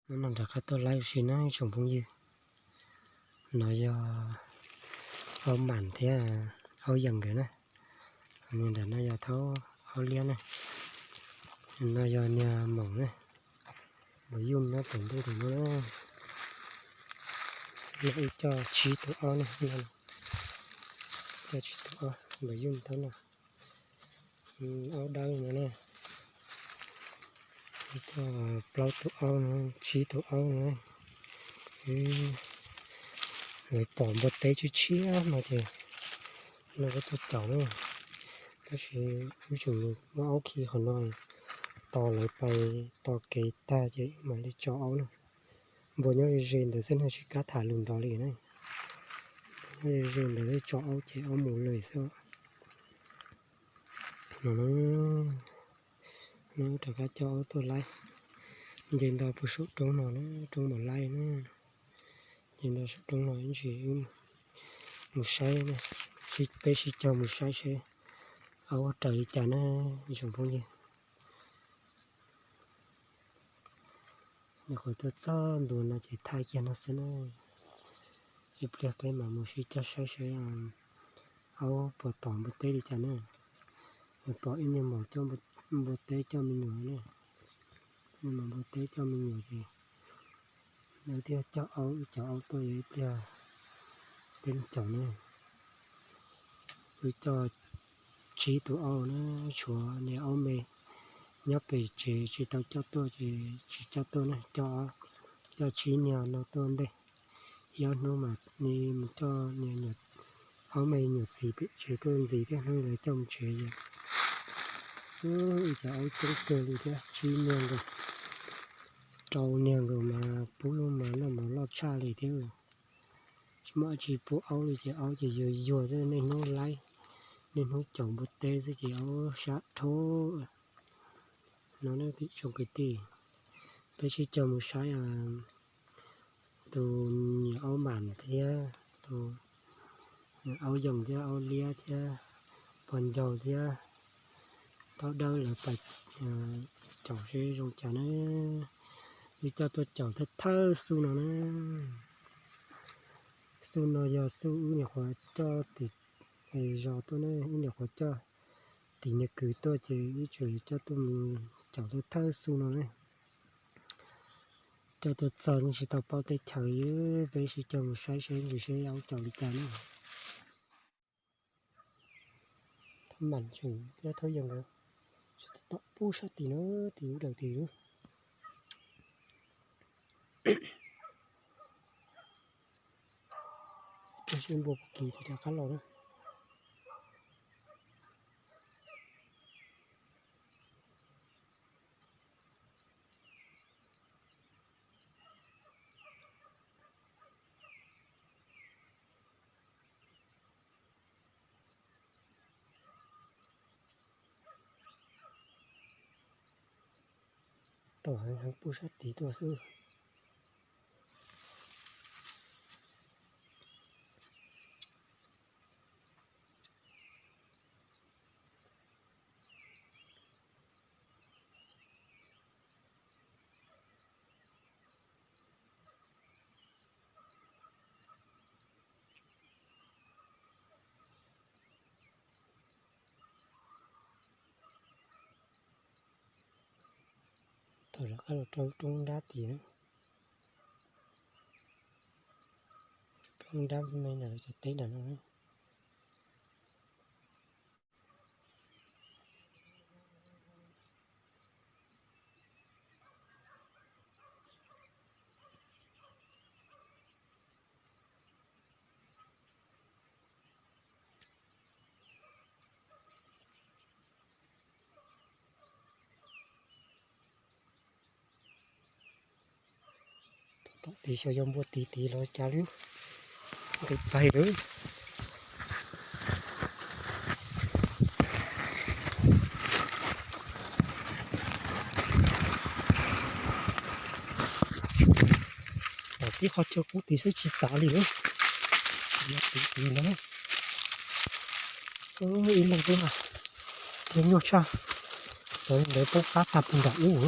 No rov qab tuaj laib ua si na tsoom phooj ywg. No yog aub mam thiab aub yees nkawd na. Nram no yog thaub aub liab na. No yog niag maum na. Npawg Yum nyob tom ntej tom no na. No wb coj tsib tus aub na. Coj tsib tus aub, npawg Yum thaub no. Aub dawb no na. Coj plaub tus aub no, tsib tus aub no. Lawv pom npua teb tshiab tshiab no ces no wb tuaj caum na. Tab sis wb tseem muab aub khi qhov no, tos lawv pais tos kev tag ces mam li tso aub na. Npua nyob ze ze ntawd xwb no tsis kam tham lus nrov li na. Nyob ze ze ntawd tso aub ces aub mus lawm xwb. No, no rov qab coj aub tuaj laib. Nce nto puag saum roob no na, roob Maum Laib na. Nce nto saum roob no ib ntsis mus saib, peb sib cog mus saib seb aub raws li cas na tsoom phooj ywg. Nyuam qhuav tuaj txog ntua no ces thaij kiag no xwb na. Ib pliag peb mam mus sib cog saib seb aub puas tom npua teb li cas na. Pom ib niag maum coj npua teb coj me nyuam na. Niag maum npua teb coj me nyuam ces nws thiaj coj aub, coj aub tuaj ib pliag peb mus caum na. Wb coj tsib tus aub na, tshuav niag aub me nyob pem tsev tsis tau coj tuaj ces tsis coj tuaj na, coj, coj tsib niag no tuaj ntej. Ib ob hnub mas mus coj niag aub me nyuam txiv pem tsev tuaj ntxiv thiab hnub lawv coj mus tsev ces. Ib cov aub coob kawg li thiab, tsib niag nkaus, rau niag nkaus mas pub lub mas noj mov loj tshaj li thiab. Tsis muaj dab tsi pub aub li ces aub ces yuag yuag xwb, niaj hnub laib, niaj hnub caum npua teb xwb ces aub sab dhau. No tsoom kwv tij, peb sib cog mus saib tus niam aub mam thiab tus aub yoos thiab aub liab thiab pog ncaug thiab thaub dawb lawv pais caum seb zoo cas na. Wb coj tuaj caum thawj thawj xu no na. Xu no yog xu wb nyuam qhuav coj tim zos tuaj na, wb nyuam qhuav coj tim niag kwv tuaj ces wb tseem coj tuaj mus caum thawj thawj xu no na. Coj tuaj txog yeej tsis tau paub teb chaws, peb sib cog mus saib seb ntsis seb aub caum li cas na. Thab mam tseem thiab thab yees nkawd tseem tom pub sab tim na, tim ub daws tim lub. Seb npua puas kis ces rov qab los na. Tom heev heev pub sab tid tuaj xwb. Thaum rov qab los rau roob nrab tid na, roob nrab me ntawm cov teb ntawm no. Tom tid xyov yog npua tid tid los cas li, nqis plaig lawm. Tib qho chaw qub tid xwb tsis txav li lawm. Tid tid no ib leeg xwb mas thiab nyuaj tshaj. Cov ntawd poob qab tag puag nram ub.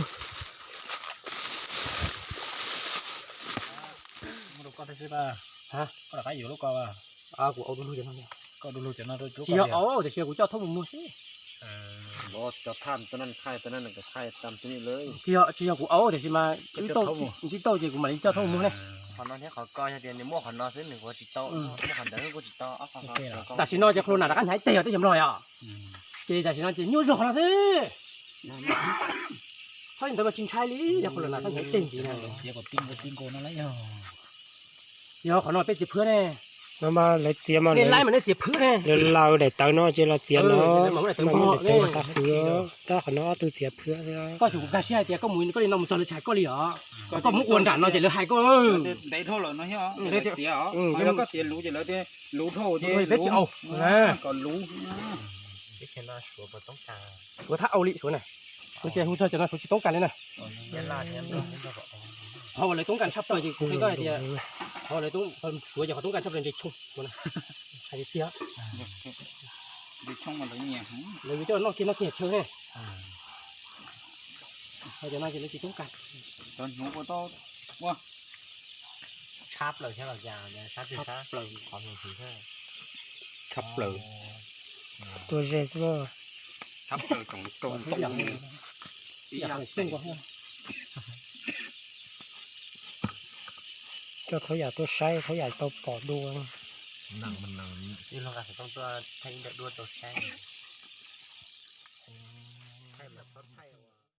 Koj rov qab yuav lub ko. Kuv au du lug cov no. Tsis yog au, tiam sis kuv coj thauj mus muag xwb. Tsis yog, tsis yog kuv au, tiam sis mas twb tau ces kuv mam li coj thauj mus muag ne. Tam sim no ces qhov lus na rov qab hnyav teg yog twb yog mlog yom. Ces tam sim no ces nyuaj zog qhov no xwb. Txhob li ntawd mas tsis ntshai li, yog qhov lus na rov qab hnyav teg ntxiv na. Yog qhov no peb txiav phwab ne. No mas lawv txiav mas nej laib mas nej txiav phwab ne. Lawv laws daim tawv no ces los txiav no, daim tawv qab qhwv, tab qhov no ob tug txiav phwab xwb. Koj tsum nkag siab hais tias koj mus koj li no mus txog lawv tsis hais koj li os. Koj mus ua nram no ces lawv hais koj. Ntev dhau lawm no thiab, lawv txiav os, yog koj txiav luv ces lawv tias luv dhau ces peb tsis au. Kom luv. Suav thab au li Suav na. Suav ces hu txog cov no Suav tsis toob kas li na. Qhov uas lawv toob kas tshaj plaws ces kuv qhia koj hais tias, qhov uas lawv toob, Suav ces qhov toob kas tshaj plaws ntses tshoo. Hais tiag, lawv yuav coj noj kiag noj kiag chaw ne. Cov no ces lawv tsis toob kas. Tshab plaws thiab los cas, sab twg sab, qhov nws tsis thiab. Tshab plaws. Tua ze xwb. Tshab plaws tsoom rau ntoo. Coj Thauj Yam tuaj saib, Thauj Yam tau pom dua. Ib los nqa xov tooj tuaj thaij ib daim duab rau saib.